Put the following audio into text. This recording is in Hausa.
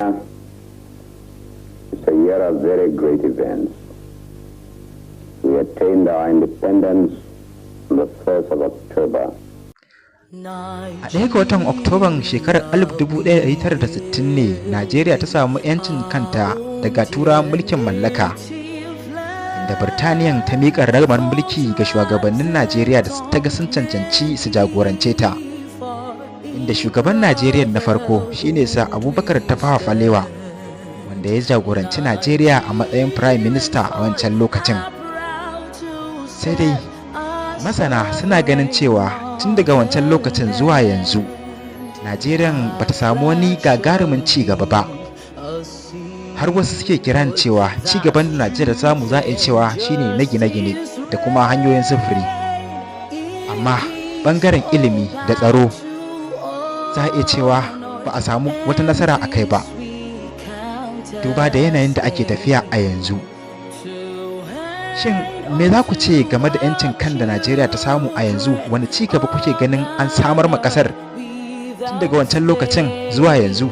It's a year of very great events. We attained our independence on the 1st of October. A 1 ga watan Oktoban shekarar 1960 ne Najeriya ta samu 'yancin kanta daga Turawan mulkin mallaka, inda Birtaniyan ta miƙa ragamar mulki ga shugabannin Najeriya da ta ga sun cancanci su jagorance ta. Inda shugaban Najeriya na farko shine Sir Abubakar Tafawa Balewa, wanda ya jagoranci Najeriya a matsayin Prime Minister a wancan lokacin. Sai dai masana suna ganin cewa tun daga wancan lokacin zuwa yanzu, Najeriya ba ta samu wani gagarumin ci gaba ba. Har wasu suke kiran cewa ci gaban da Najeriya samu za a iya cewa shine na gine-gine da kuma hanyoyin sufuri. Amma bangaren ilimi da tsaro, za a iya cewa ba a samu wata nasara a kai ba, duba da yanayin da ake tafiya a yanzu. Shin me za ku ce game da 'yancin kan da Najeriya ta samu a yanzu? Wani ci gaba kuke ganin an samar ma kasar tun daga wancan lokacin zuwa yanzu?